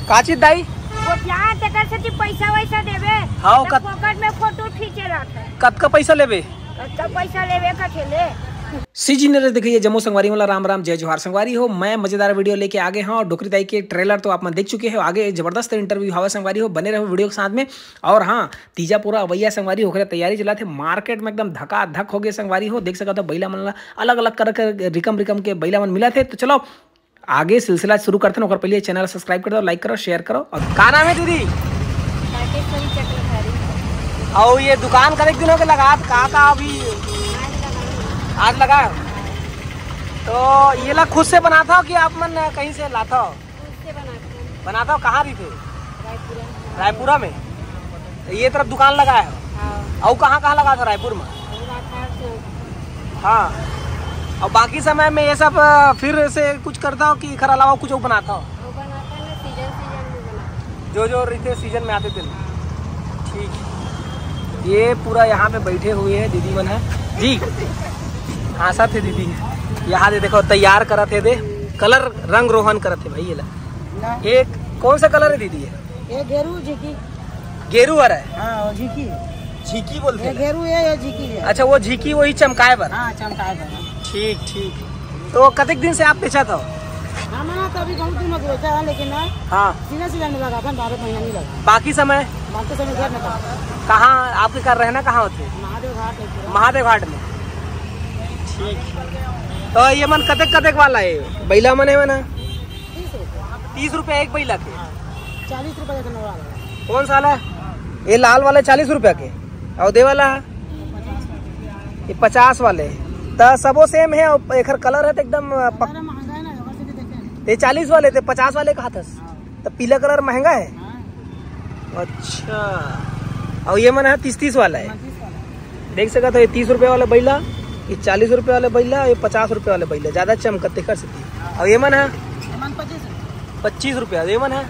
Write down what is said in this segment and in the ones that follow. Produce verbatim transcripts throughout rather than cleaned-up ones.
का चीज दाई? गोठियान, तेकर सेती पैसा वैसा देबे। हाँ, त कत- फोकट में फोटो खींचे रहत है। कतका पैसा लेबे? कतका पैसा लेबे, कथे ले। सीजी ने देखिए, जम्मो संगवारी मन ला राम राम, जय जोहार संगवारी हो। मैं मजेदार वीडियो लेके आगे हूँ और डोकरी दाई के ट्रेलर तो आप मन देख चुके हो। आगे जबरदस्त इंटरव्यू हवा संगवारी हो, बने रहो वीडियो के साथ में। और हाँ, तीजा पूरा अवैया संगवारी हो, ओकरे तैयारी चलत हे। मार्केट में एकदम धका धक हो गए संगवारी हो। देख सकत हो, बैला मन ला अलग अलग कर कर रिकम रिकम के बैला मन मिलत हे। तो चलो, आगे सिलसिला शुरू करथन, ओकर पहले चैनल सब्सक्राइब कर दो, लाइक करो, शेयर करो। और का नाम है दीदी? काटेश्वरी चक्रधारी। और ये दुकान कतेक दिन हो गए लगात, का का अभी आज लगा है? तो ये ला खुद से बनाता हो कि आप मन कहीं से लाता हो? खुद से बनाते हैं। बनाता हो, कहाँ रही थे? रायपुरा। रायपुरा में। तो ये तरफ दुकान लगा है। हाँ। और कहाँ कहाँ लगा था रायपुर में? और आठ आठ से। हाँ। और बाकी समय में ये सब, अ, फिर से कुछ करता हो कि एकर अलावा कुछ और बनाता हो? वो बनाता है ना, सीजन सीजन में बनाता है। जो जो रहते सीजन में आते थे ना। ठीक। ये पूरा यहाँ पे बैठे हुए हैं दीदी मन है जी। हाँसत हे दीदी। यहाँ दे देखो, तैयार करत हे दे, कलर, रंग रोहन करत हे भाई। ये ला। ना। एक कौन सा कलर है दीदी ये? ये गेरू झीकी। गेरू हरा है? हाँ, वो झीकी। झीकी बोलते ये हैं। गेरू है, ये झीकी है। अच्छा, वो झीकी वही चमकाए बर। हाँ, चमकाए बर। ठीक, ठीक। तो कतेक दिन से आप बेचत हो? हम ना तो अभी बहुत दिन में बेचा है, लेकिन ना, हाँ। सीजन सीजन में लगा था, बारह महीना नहीं लगा। बाकी समय? बाकी समय घर में था। कहाँ आपके घर, रहना कहाँ होते? महादेव घाट है पूरा। महादेव घाट में। ठीक। तो ये मन कतेक कतेक वाला है? बैला मन है ना? तीस रुपये। तीस रुपये एक बैला के? हाँ। चालीस रुपये का नवा वाला। कौन सा वाला है? ये लाल वाले चालीस रुपया के, और दे वाला है ये पचास वाले। त सबो सेम है, और एकर कलर है तो एकदम, अ, पक-, कलर महंगा है ना, ओकर से भी देखे। ते चालीस वाले, ते पचास वाले कहा थस? हाँ। त पीला कलर महंगा है। हाँ। अच्छा, और ये मन है तीस तीस वाला है। हाँ, तीस वाला। देख सकत हो, ये तीस रुपया वाला बैला, ये चालीस रुपया वाला बैला, ये पचास रुपया वाला बैला, ज्यादा चमकत तेकर सेती। और ये मन है? ये मन पच्चीस रुपया। पच्चीस रुपया, ये मन है?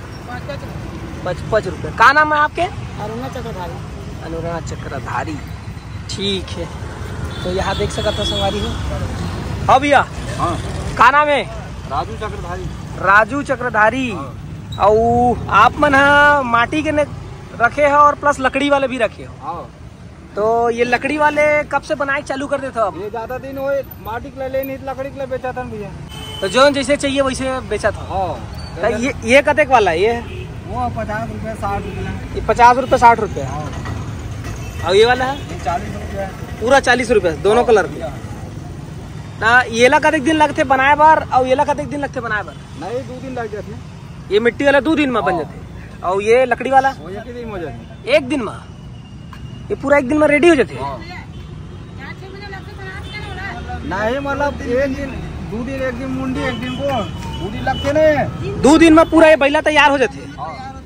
पच पच रुपया। का नाम है आपके? अरुणा चक्रधारी। अनुराग चक्रधारी, ठीक है। तो यहाँ देख सकत हो संगवारी हो। हाँ भैया। हाँ। का नाम है? राजू चक्रधारी। राजू चक्रधारी। हाँ। अउ आप मन ह माटी के ने रखे हो और प्लस लकड़ी वाले भी रखे हो। हाँ। तो ये लकड़ी वाले कब से बनाए चालू कर देते हो आप? ये ज्यादा दिन होए, माटी के ले नहीं, लकड़ी के ले बेचा था भैया। तो जो जैसे चाहिए वैसे बेचा था। हाँ। तो ये, ये कतेक वाला है ये? वो पचास रुपया, साठ रुपया। ये पचास रुपया, साठ रुपया। हाँ। और ये वाला है? ये चालीस रुपया। पूरा चालीस रुपया, दोनों हाँ, कलर में। भैया। तो येला कतेक दिन लगते बनाए बर, और येला कतेक दिन लगते बनाए बर? नहीं, दो दिन लग जाते हैं। ये मिट्टी वाला दो दिन में बन हाँ। जाते, और ये लकड़ी वाला? वो एक ही दिन में हो जाते। एक दिन में? ये पूरा एक दिन में रेडी हो जाते? हाँ। नहीं, मतलब एक दिन, दो दिन, एक दिन मुंडी, एक दिन को, दो दिन लगते नहीं। दो दिन में पूरा ये बैला तैयार हो जाते? हाँ।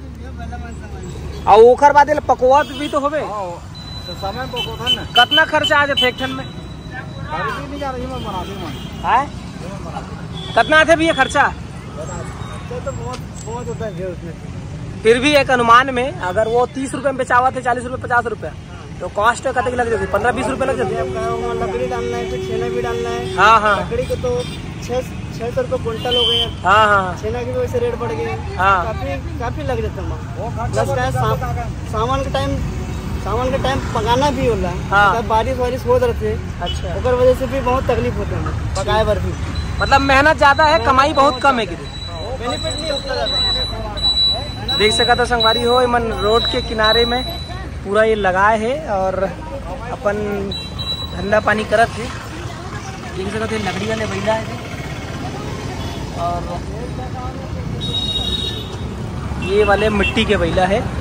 और ओकर बाद ये पकवात भी तो होवे? हाँ, तो समय पकवात है ना। कितना खर्चा आ जाते एक ठन में? अरे, नहीं जा रही, मैं बना दूँ, मैं। हैं? मैं बना दूँ। कितना आते भैया खर्चा? खर्चा तो बहुत, बहुत होता है भैया उसमें। फिर भी एक अनुमान में, अगर वो तीस रुपये में बेचावत है, चालीस रुपये, पचास रुपये, तो कॉस्ट कतक लग जाती? पन्द्रह बीस रुपये लग जाती? लकड़ी डालना है, फिर छेना भी डालना है। हाँ, हाँ। लकड़ी को तो छः, छः सौ रुपये कुंटल हो गए। हाँ, हाँ। छेना की भी वैसे रेट बढ़ गई। हाँ। काफ़ी, काफ़ी लग जाता है। प्लस क्या है, सा-, सावन के टाइम, सावन के टाइम पकाना भी होला। हाँ। तब बारिश वारिश होत रहते, अच्छा। ओकर वजह से भी बहुत तकलीफ होता है पकाए बर भी। मतलब मेहनत ज़्यादा है, कमाई बहुत कम है कि? बेनिफिट नहीं होता ज़्यादा। देख सकत हो संगवारी हो, एमन रोड के किनारे में पूरा ये लगाए है और अपन धंधा पानी करत है। देख सकत हो, ये लकड़ी वाले बैला है और ये वाले मिट्टी के बैला है।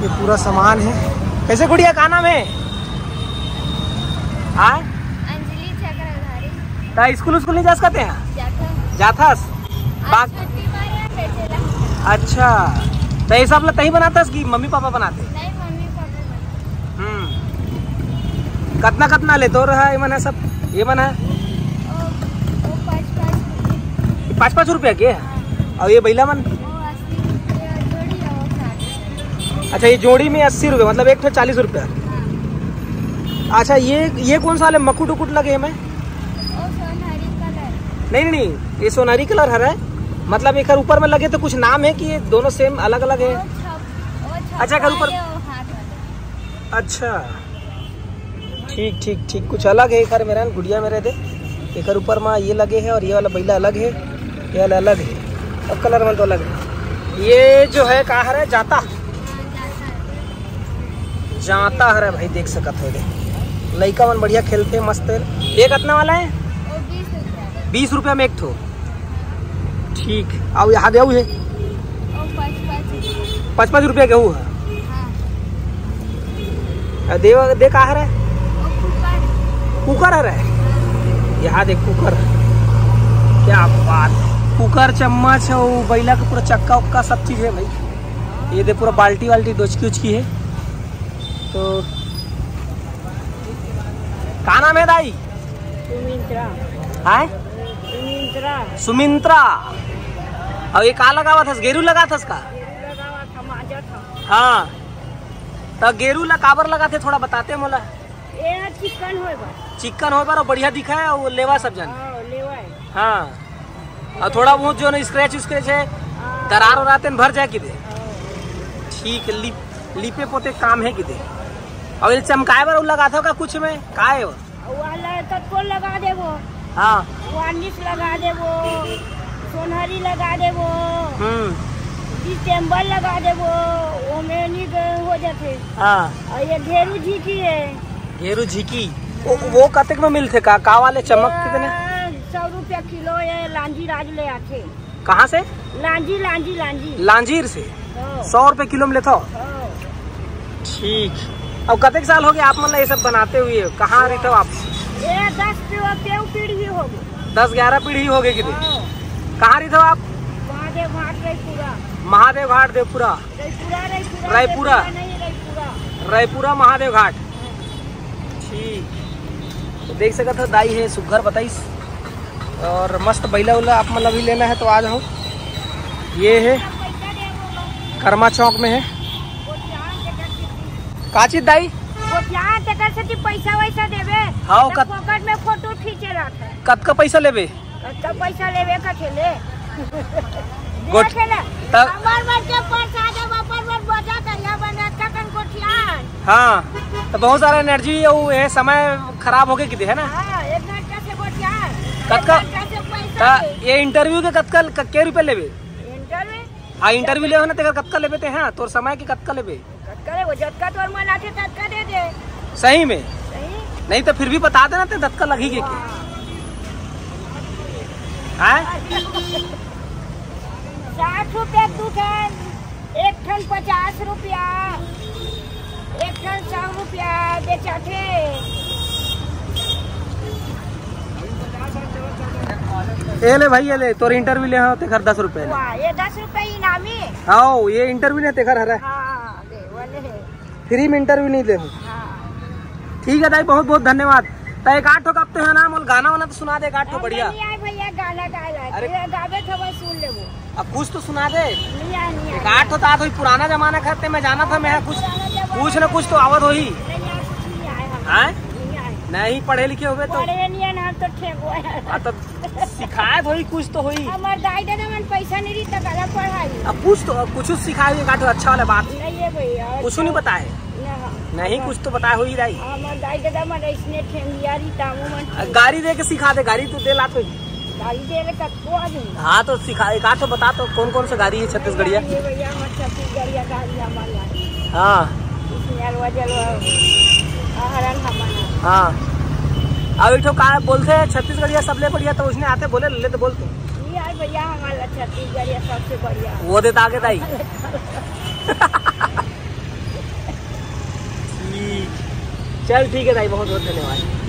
ये पूरा सामान है। कैसे गुड़िया, का नाम है? हाँ? अंजलि चक्रधारी। ता स्कूल, स्कूल नहीं जा सकते हैं? जाथस। आज बाग- छुट्टी मारे हैं, बेचेला। अच्छा, तो ये सब ला तही बनाता है कि मम्मी पापा बनाते? नहीं, मम्मी पापा बनाते। हम्म। कतना, कतना ले तो रहा ये मन है सब? ये मन है? वो, वो पाँच, पाँच रुपये। पाँच, पाँच रुपया के? हाँ। और ये बैला मन? वो अस्सी रुपये जोड़ी और वो साठ। अच्छा, ये जोड़ी में अस्सी रुपये, मतलब एक ठो चालीस रुपया। हाँ। अच्छा, ये, ये कौन सा वाले मकुट उकुट लगे हैं? वो सोनारी कलर। नहीं, नहीं, नहीं, ये सोनारी कलर हरा है। मतलब एकर ऊपर में लगे तो कुछ नाम है कि ये दोनों सेम अलग अलग है? वो छप-, वो अच्छा, एकर छपवा ऊपर है, वो हाथ वाला। अच्छा, ठीक ठीक ठीक, कुछ अलग है। एकर मेरा गुड़िया मेरे दे, एकर ऊपर में ये लगे है और ये वाला बैला अलग है, ये वाला अलग है, और कलर में तो अलग है। ये जो है का हरे, जाता, जाता हरे भाई, देख सकत हो दे, लइका मन बढ़िया खेलते मस्त। ये कितना वाला है? वो बीस रुपया। बीस रुपया में एक ठो। ठीक, अब यहाँ दे है। वो पाँच पाँच रुपया। पाँच पाँच रुपया के वो है। हाँ। आ, दे, दे का हरे? वो कुकर। कुकर हरे? यहाँ देख कुकर। क्या बात। कुकर, चम्मच, वो बैला का पूरा चक्का उक्का सब चीज है भाई। ये दे पूरा बाल्टी वाल्टी डोचकी उचकी है। तो का नाम है दाई? सुमिंत्रा। हैं? सुमिंत्रा। सुमिंत्रा। अब ये का लगावत हस? गेरू लगात हस का? गेरू लगावत हस, मांजत हस। हाँ, तो गेरू ला काबर लगाथे, थोड़ा बताते मोला। ये चिकन होए बर। चिकन होए बर और बढ़िया दिखय, वो लेवा सब जन। हाँ, लेवा है। हाँ, और थोड़ा बहुत जो ना स्क्रैच स्क्रैच है, हाँ। दरार हो रहा तेन भर जाए कि दे। हाँ। ठीक है, लिप, लिपे पोते काम है कि दे। और ये चमकाए बर लगाथो का कुछ में? का है वो? वाला कतको लगा देबो। हाँ। वार्निश लगा देबो, सोनहरी लगा देबो, हम्म। डिसेंबर लगा देबो, ओमे नी ग-, हो जाथे। हाँ। और ये घेरू झीकी है। घेरू झीकी, वो, वो कतेक में मिलथे का? का वाले चमक कितने? ये सौ रुपया किलो ये लांजी राज ले आथे। कहाँ से? लांजी, लांजी, लांजी। लांजीर से? हाँ। सौ रुपए किलो में लेथो? हाँ। ठीक। अब कतेक साल हो गए आप मन ला ये सब बनाते हुए? कहाँ रहिथो आप? ये दस पी-, पीढ़ी हो गई। दस ग्यारह पीढ़ी हो गई कितनी? हाँ। कहाँ रहिथो आप? महादेव घाट, रायपुरा। महादेव घाट, देवपुरा। रायपुरा, रायपुरा। रायपुरा। रायपुरा नहीं, रायपुरा। रायपुरा महादेव घाट। ठीक, तो देख सकत हो, दाई है सुग्घर बताइस। और मस्त बैला उला आप मन ला भी लेना है तो आ जाओ। ये है कर्मा चौक में है। का चीज दाई? गोठियान तेकर सेती पैसा वैसा देबे, हाँ, त कत- फोकट में फोटो खींचे रहत है। कतका पैसा लेबे? कतका पैसा लेबे कथे ले? गोठ-, देख ले, त- हमर मन के प्रसाद अब अपन मन बोझा करिया बने, अच्छा कन गोठियान। हाँ, तो बहुत सारा एनर्जी, वो ये समय खराब हो गए किते, है ना? हाँ, एक घंटा से गोठियान, कतका? एक घंटा से पैसा ता दे। ये इंटरव्यू के कतका, क-, के रुपया लेबे? इंटरव्यू? हाँ, इंटरव्यू लेबे ना, तेकर कतका लेबे ते, हाँ, तोर समय के कतका लेबे? करे वो जतका तोर मन आथे ततका दे दे। सही में? सही। नहीं तो फिर भी बता देना ते दतका लगही के, के। हाँ। हाँ? साठ रुपया दू ठन, एक ठन पचास रुपया, एक ठन सौ रुपया बेचाथे। ए ले भाई, ये ले, तोर इंटरव्यू ले, हाँ, तेखर दस रुपया ले। वाह, ये दस रुपया इनामी। हाँ, ये इंटरव्यू ले, तेखर हरा। हाँ, ले, वो ले। फ्री में इंटरव्यू नहीं ले हूँ। हाँ। ठीक है दाई, बहुत बहुत धन्यवाद। त एक आठ ठो कब ते है ना, मोल गाना वाना तो सुना दे, एक आठ ठो हम बढ़िया। नहीं आए भैया, गाना गाए ला। अरे। ये गावे तो मैं सुन लेबो। अब कुछ तो सुना दे। नहीं आए, नहीं आए। एक आठ ठो तो आत होई, पुराना जमाना खाते मैं जाना था, मैं कुछ, पुराना जमाना कुछ ना कुछ तो आवत होई। नहीं आए, कुछ नहीं आए हम। हाँ? नहीं आए। नहीं पढ़े लिखे होबे तो। पढ़े नहीं है ना, हम तो ठेंगो है। हाँ, तो सिखाए तो होई, कुछ तो होई। हमर दाई ददा मन पैसा नहीं रही त काला पढ़ाई। अब कुछ तो, कुछ सिखाए हुए काटो, अच्छा वाला बात। नहीं है भैया, कुछ नहीं बताए। ना। नहीं, कुछ तो बताए होई दाई। हमर दाई ददा मन इसने ठेंगिया रही तामो मन। गाड़ी दे के सिखा दे, गाड़ी तो दे लात होई। गाड़ी दे ले कतको आदमी। हाँ, तो सिखा, एक आध तो बता तो, कौन कौन सा गाड़ी है छत्तीसगढ़िया? ये भैया, हमर छत्तीसगढ़िया गाड़ी हमर ला। हाँ। इसमें अलवा जलवा, हरन हमन। हाँ। अब एक ठो का बोलते हैं छत्तीसगढ़िया सबले बढ़िया, तो उसने आते बोले, ले तो बोल तू। ये यार भैया, हमारा छत्तीसगढ़िया सबसे बढ़िया। वो दे तो आगे दाई। ठीक। चल ठीक है दाई, बहुत बहुत धन्यवाद।